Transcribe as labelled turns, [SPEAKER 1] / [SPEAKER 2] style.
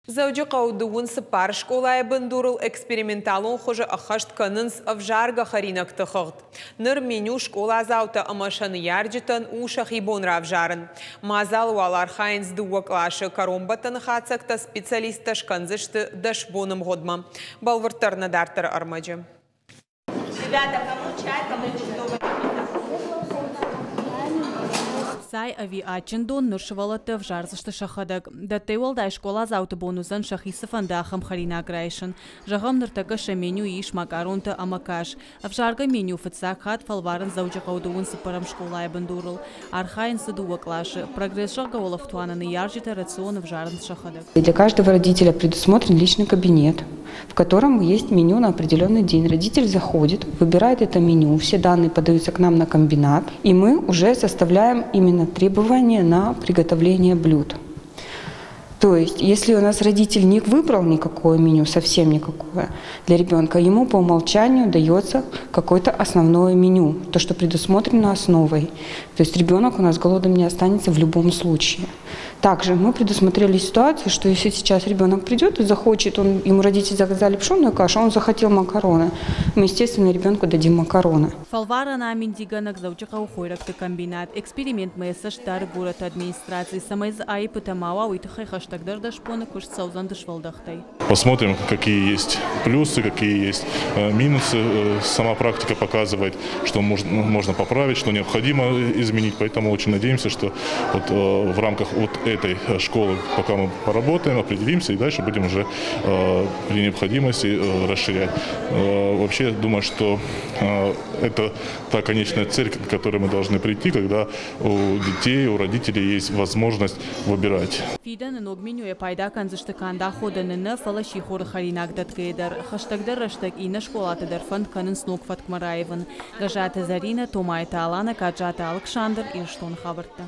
[SPEAKER 1] Дзӕуджыхъӕуы 34 скъолайы бындурыл эксперименталон хуызы ӕххӕст кӕнынц ӕвзаргӕ хӕринӕгты хыгъд. Ныр меню скъоладзаутӕ ӕмӕ сӕ ныййарджытӕн у сӕхи бон равзарын. Мадзалы уал архайынц дыууӕ къласы. Кӕронбӕттӕны хатдзӕгтӕ специалисттӕ скӕндзысты 10 боны мгъуыдмӕ. Бӕлвырддӕр нӕ дарддӕры ӕрмӕджы.
[SPEAKER 2] Ребята, кому чай, кому фруктовый?
[SPEAKER 3] Цай ӕви адджын дон, ныр сывӕллӕттӕ ӕвзардзысты сӕхӕдӕг. Дӕттӕй уӕлдай скъоладзауты бон уыдзӕн сӕхи цы фӕнды, ахӕм хӕринаг райсын. Зӕгъӕм, ныртӕккӕ сӕ менюйы ис макъаронтӕ ӕмӕ кас. Ӕвзаргӕ меню фыццаг хатт фӕлварынц Дзӕуджыхъӕуы 34-ӕм скъолайы бындурыл. Архайынц дзы дыууӕ къласы. «Прогресс», зӕгъгӕ, уӕлӕфтуаны ныййарджытӕ рацион ӕвзарынц сӕхӕдӕг.
[SPEAKER 4] Для каждого родителя предусмотрен личный кабинет, в котором есть меню на определенный день. Родитель заходит, выбирает это меню, все данные подаются к нам на комбинат, и мы уже составляем именно требования на приготовление блюд. То есть, если у нас родитель не выбрал никакое меню, совсем никакое для ребенка, ему по умолчанию дается какое-то основное меню, то, что предусмотрено основой. То есть ребенок у нас голодным не останется в любом случае. Также мы предусмотрели ситуацию, что если сейчас ребенок придет и захочет, ему родители заказали пшенную кашу, а он захотел макароны, мы, естественно, ребенку дадим макароны.
[SPEAKER 3] Фӕлварӕн аминдигӕнӕг Дзӕуджыхъӕуы хойрӕгты комбинат. Экспериментмӕ йӕ цӕст дары горӕты администраци. Цӕмӕй дзы аиппытӕ ма уа, уый тыххӕй хӕстӕгдӕр 10 боны куыст цӕудзӕн дысвӕлдӕхтӕй.
[SPEAKER 5] Посмотрим, какие есть плюсы, какие есть минусы. Сама практика показывает, что можно поправить, что необходимо изменить. Поэтому очень надеемся, что вот в рамках вот этой школы пока мы поработаем, определимся и дальше будем уже при необходимости расширять. Вообще, думаю, что это та конечная цель, к которой мы должны прийти, когда у детей, у родителей есть возможность выбирать.
[SPEAKER 3] Фидӕны ног менюйӕ пайда кӕндзысты канд аходӕны нӕ, фӕлӕ сихоры хӕринаг дӕтгӕйӕ дӕр. Хӕстӕгдӕр рӕстӕг иннӕ скъолаты дӕр фӕнд кӕнынц ног фӕткмӕ раивын. Гӕзаты Зарина, Томайты Алана, Каджаты Алыксандр, Ирыстоны хабӕрттӕ.